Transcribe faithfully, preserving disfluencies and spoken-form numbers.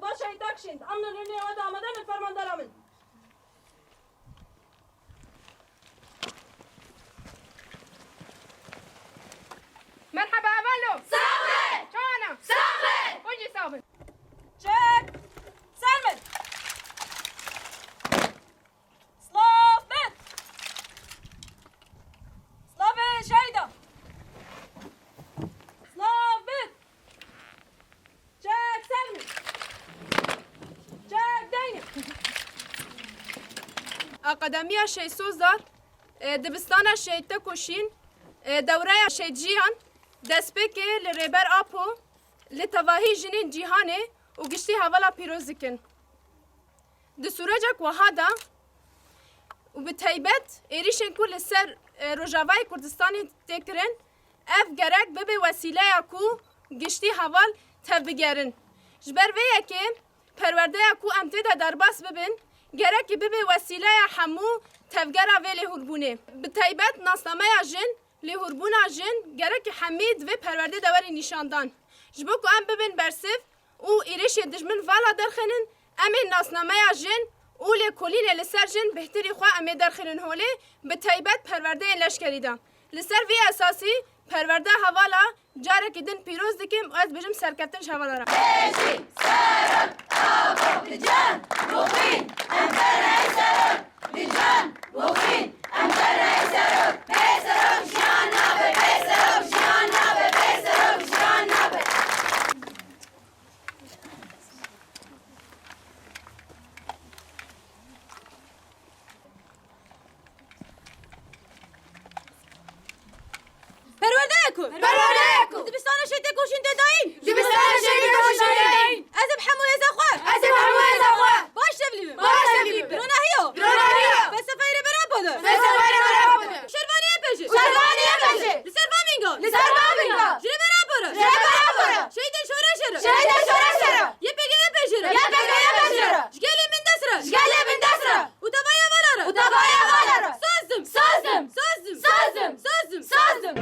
Baş şehîd Akşin, emnû lûnê we de amade bin fermandara min. Merhaba, evelo. Sax be. Çawana. Sax be. Hûn jî sax bin. Çek. Ser min. Slav bit. Slavê şehîda. Slav bit. Çek ser min. Çek deyne. Akademiya Şehîd Sozar, e, dibistana Şehîd Tekoşîn, e, dewreya Şehîd Jiyan, destpêkê li Rêber Apo, li tevahî jinên cîhanê û giştî hevala pîroz dikin. Di sûrecek wiha de û bi taybet êrîşên ku li ser, e, Rojavayê Kurdistanê tê kirin, ev gerek bibe wesîleya ku giştî heval tevbigerin. Ji ber vê yekê perwerdeya ku em tê de derbas bibin, gerek bibe wesîleya hemû tevgera vê lêhûrbûnê. Bi taybet nasnameya jin, lêhûrbûna jin, gerek hemî di vê perwerdê de were nîşandan. Ji bo ku em bibin bersiv, û êrişê dijmin vala derxînin, em ê nasnameya jin û lêkolînê li ser jin bêhtirî xwe em ê derxînin holê, bi taybet perwerdeyên leşkerî de. Li ser vî esasî perwerdeya hevala carekî din pîroz dikim û ez dibêjim serkeftin ji hevala re. Pêşî, serok, avo, dican, ruxîn, em berney serok, dican, ruxîn, em berney serok, bê serok jiyan nabe, bê serok jiyan nabe, bê serok jiyan nabe. Perwerdeyek ku. Perwerdeyek ku. Dibistana Şehîd Tekoşîn tê dayîn. Dibistana Şehîd Tekoşîn tê dayîn. Ez bi hemû hêza xwe. Ez bi hemû hêza xwe. Baş tevlî bim. Baş tevlî bim. Dronahiya. Dronahiya. Felsefeyê Rêber Apo de. Felsefeyê Rêber Apo de. Şervaniyê pejê. Şervaniyê pejê. Li ser van vîngan. Li ser van vîngan. Ji Rêber Apo re. Ji Rêber Apo re. Şehîdên şoreşê re. Şehîdên şoreşê re. Y P G'yê pejê re. Y P G'yê pejê re. Ji gelê min dest re. Ji gelê min dest re. Û tevaya vala re. Û tevaya vala re. Saz im. Saz im. Saz im. Saz im. Saz im. Saz im.